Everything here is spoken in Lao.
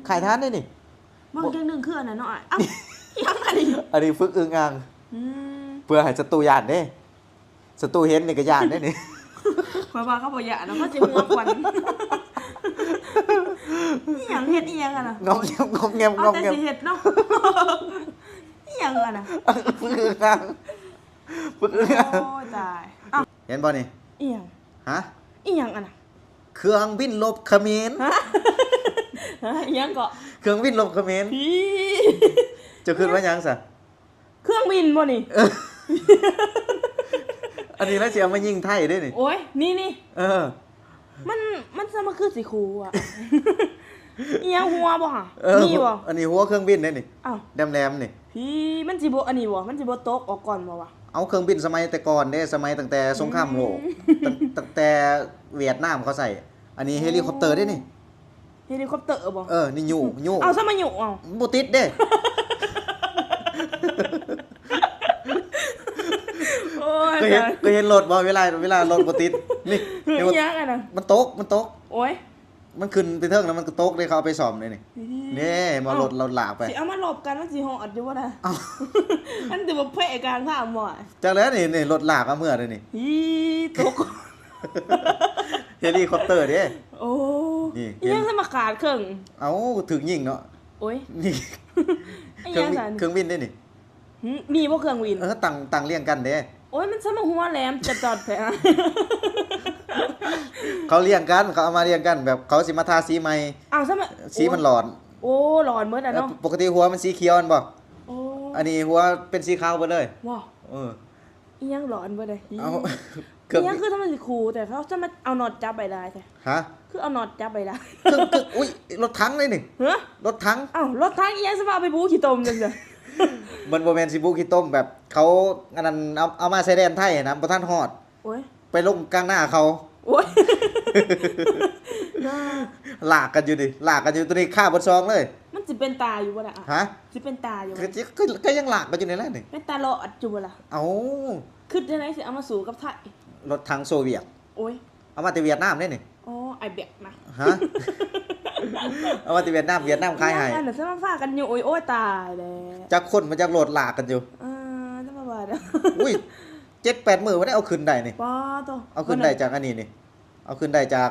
ຂາຍທານເດ້ນີ້. ເບິ່ງຈັ່ງໜຶ່ງຄືອັນນັ້ນເນາະອ້າຍ. ເອົ້າ ອີຫຍັງອັນນີ້? ອັນນີ້ຝຶກອຶ່ງອ່າງ. ອືມ ເພື່ອໃຫ້ສັດຕູຢ້ານເດ້. ສັດຕູເຫັນນີ້ກໍຢ້ານເດ້ນີ້. ຂ້ອຍວ່າເຂົາບໍ່ຢ້ານດອກ ເຂົາຊິຫົວຂວັນ. ອີຫຍັງ ເຮັດອີຫຍັງຫັ້ນນະ? ງອມແງມ ງອມແງມ ງອມແງມ. ເອົາແຕ່ຊິເຮັດເນາະ. ອີຫຍັງຫັ້ນນະ? ຝຶກອຶ່ງອ່າງ ຝຶກອຶ່ງອ່າງ. ໂອ້ຍ ຕາຍ. ເອົ້າ ເຫັນບໍ່ນີ້? ອີຫຍັງ? ຮະ? ອີຫຍັງຫັ້ນນະ? ເຄື່ອງບິນລົບຂະເໝນ. ຮະ? ຮະ? ອີຫຍັງເກາະ? ເຄື່ອງບິນລົບຂະເໝນ. ເຈົ້າຄິດວ່າຫຍັງຊະ? ເຄື່ອງບິນບໍ່ນີ້? ເອີ ອັນນີ້ລະຊິເອົາມາຍິງໄທເດ້ນີ້. ໂອ້ຍ ນີ້ໆ. ເອີ ມັນ ມັນຊະມາຄືຊິຂູ່ອະ. ອີຫຍັງ ຫົວບໍ່ຫະ? ເອີ ມີບໍ່? ອັນນີ້ຫົວເຄື່ອງບິນເດ້ນີ້. ອ້າວ ແຫຼມໆນີ້. ພີ້ ມັນຊິບໍ່ອັນນີ້ບໍ່? ມັນຊິບໍ່ຕົກອອກກ່ອນບໍ່ວະ? ເອົາ ເຄື່ອງບິນສະໄໝແຕ່ກ່ອນເດ້ ສະໄໝຕັ້ງແຕ່ສົງຄາມໂລກ. ອືມ ຕັ້ງ ຕັ້ງແຕ່ຫວຽດນາມເຂົາໃຊ້. ອັນນີ້ເຮລິຄອບເຕີເດ້ນີ້. ເຮລິຄອບເຕີບໍ່? ເອີ ນີ້ ໂຍກ ໂຍກ. ເອົາ ຊະມາໂຍກເອົາ. ບໍ່ຕິດເດ້. ໂອ້ຍ ເຄີຍເຫັນ ຕາຍ ເຄີຍເຫັນລົດບໍ່? ເວລາ ເວລາລົດບໍ່ຕິດ ນີ້ ເອີ ອີຫຍັງອັນນັ້ນ? ມັນຕົກ ມັນຕົກ. ໂອ້ຍ ມັນຂຶ້ນໄປເທິງແລ້ວມັນກໍຕົກເດ້ ເຂົາເອົາໄປສ້ອມເດ້ນີ້. ນີ້ ນີ້ ເຫັນບໍ່? ເອົ້າ ລົດ ລົດລາກໄປ. ຊິເອົາມາລົບກັນ ມັນຊິຮອດຢູ່ບໍ່ນະ? ເອົ້າ ມັນຊິບໍ່ເພະກາງທາງບໍ່? ຈັກແລ້ວນີ້ ນີ້ລົດລາກເອົາເມືອເດ້ນີ້. ອີ ຕົກ. ເຮລິຄອບເຕີເດ້. ໂອ້ ນີ້ ອີຫຍັງ ເຫັນ ສະມາຂາດເຄິ່ງ. ເອົ້າ ຖືກຍິງເນາະ. ໂອ້ຍ ນີ້ ອີຫຍັງຊັ້ນ? ເຄື່ອງບິນ ເຄື່ອງບິນເດ້ນີ້. ຫື ມີບໍ່ເຄື່ອງບິນ? ເອີ ຕັ້ງ ຕັ້ງລຽງກັນເດ້. ໂອ້ຍ ມັນຊະມາຫົວແຫຼມຈະຈອດແທ້. ເຂົາລຽງກັນ ເຂົາເອົາມາລຽງກັນ ແບບເຂົາຊິມາທາສີໃໝ່. ອ້າວ ຊະມາ ສີມັນຫຼອນ. ໂອ້ ຫຼອນເບິດລະເນາະ. ເອີ ປົກກະຕິຫົວມັນສີຂຽວແມ່ນບໍ່? ໂອ້ ອັນນີ້ຫົວເປັນສີຂາວເບິດເລີຍ. ວ້າ ເອີ ອີຫຍັງຫຼອນເບິດເລີຍ. ເອົາ ເຄື່ອງ ອີຫຍັງຄືທຳໄມຊິຄູແຕ່ ເຂົາຈະມາເອົານັອດຈັບໄວ້ຫຼາຍແທ້? ຮະ? ຄືເອົານັອດຈັບໄວ້ຫຼາຍ. ຄື ຄື ອຸ້ຍ ລົດຖັງເດ້ນີ້. ຮະ? ລົດຖັງ. ອ້າວ ລົດຖັງອີຫຍັງ ຊິມາເອົາໄປບຸຂີ້ຕົມຈັ່ງຊັ້ນ? ມັນບໍ່ແມ່ນຊິບຸຂີ້ຕົມ ແບບເຂົາອັນນັ້ນ ເອົາ ເອົາມາຊາຍແດນໄທຫັ້ນນະ ບໍ່ທັນຮອດ. ໂອ້ຍ ໄປລົງກາງນາເຂົາ. ໂອ້ຍ ລາກກັນຢູ່ນີ້ ລາກກັນຢູ່ ໂຕນີ້ຄາເບິດສອງເລີຍ. ມັນຊິເປັນຕາຢູ່ບໍ່ລະ? ຮະ? ຊິເປັນຕາຢູ່ບໍ່? ກໍ ກໍ ກໍຍັງລາກກັນຢູ່ນີ້ແຫຼະນີ້. ເປັນຕາລອດຢູ່ບໍ່ລະ? ເອົ້າ ຄິດຈັ່ງໃດຊິເອົາມາສູ້ກັບໄທ? ລົດຖັງໂຊວຽດ. ໂອ້ຍ ເອົາມາແຕ່ຫວຽດນາມເດ້ນີ້. ອໍ ໄອແບັກນະ. ຮະ? ເອົາມາແຕ່ຫວຽດນາມ ຫວຽດນາມຂາຍໃຫ້. ອັນນັ້ນ ສະມາພາກັນໂຍກ ໂອ້ຍ ຕາຍແລ້ວ. ຈັກຄົນມາຈັກລົດລາກກັນຢູ່. ເອີ ຈະມາວ່າເດີ. ອຸ້ຍ ເຈັດແປດມື້ບໍ່ໄດ້ເອົາຂຶ້ນໄດ້ນີ້. ປ້າໂຕ ເອົາຂຶ້ນໄດ້ຈາກອັນນີ້ນີ້ ເອົາຂຶ້ນໄດ້ຈາກ